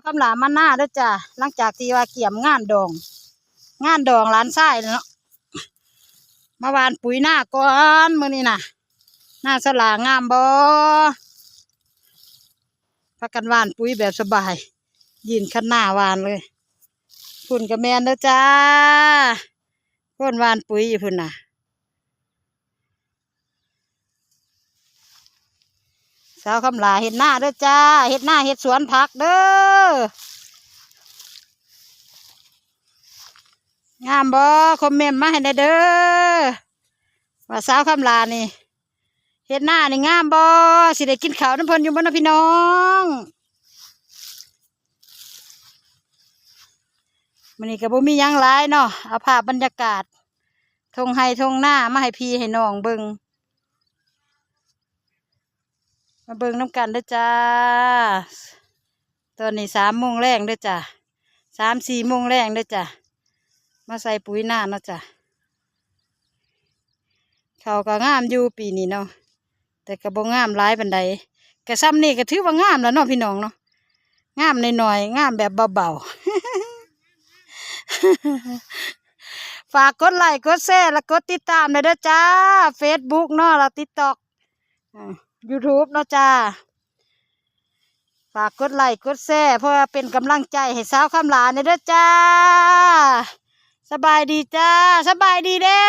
ຄຳຫຼາມານາເດີຈ້າ ຫຼັງຈາກທີ່ວ່າກຽມງານດອງ ງານດອງຫຼານຊາຍເນາະ ມາຫວ່ານປຸ໋ຍນາກ່ອນມື້ນີ້ນະ ນາສະຫຼາງາມບໍ່? ພາກັນຫວ່ານປຸ໋ຍແບບສະບາຍ ຍື່ນຄັນນາຫວ່ານເລີຍ ພຸ້ນກະແມ່ນເດີຈ້າ ຄົນຫວ່ານປຸ໋ຍຢູ່ພຸ້ນນະ. ສາວຄຳຫຼາເຮັດນາເດີຈ້າ ເຮັດນາເຮັດສວນຜັກເດີ ງາມບໍ່? ຄອມເມັນມາໃຫ້ແດ່ເດີ ວ່າສາວຄຳຫຼານີ້ ເຮັດນານີ້ງາມບໍ່? ຊິໄດ້ກິນເຂົ້ານຳເພິ່ນຢູ່ບໍ່ເນາະພີ່ນ້ອງ? ມື້ນີ້ກະບໍ່ມີຫຍັງຫຼາຍເນາະ ເອົາພາບບັນຍາກາດທົ່ງໄຮ່ທົ່ງນາມາໃຫ້ພີ່ໃຫ້ນ້ອງເບິ່ງ ມາເບິ່ງນຳກັນເດີຈ້າ ຕອນນີ້ສາມໂມງແລງເດີຈ້າ ສາມສີ່ໂມງແລງເດີຈ້າ ມາໃສ່ປຸ໋ຍນາເນາະຈ້າ ເຂົ້າກະງາມຢູ່ປີນີ້ເນາະ ແຕ່ກະບໍ່ງາມຫຼາຍປານໃດ ກະຊ່ຳນີ້ກະຖືວ່າງາມແລ້ວເນາະພີ່ນ້ອງເນາະ ງາມໜ້ອຍໆ ງາມແບບເບົາໆ ຝາກກົດໄລ້ກົດແຊ ແລະ ກົດຕິດຕາມແດ່ເດີຈ້າ ເຟສບຸກເນາະ ແລະ ຕິກຕັອກ ຢູທູບເນາະຈ້າ ຝາກກົດໄລ້ກົດແຊ ເພື່ອເປັນກຳລັງໃຈໃຫ້ສາວຄຳຫຼາແດ່ເດີຈ້າ ສະບາຍດີຈ້າ ສະບາຍດີເດ້.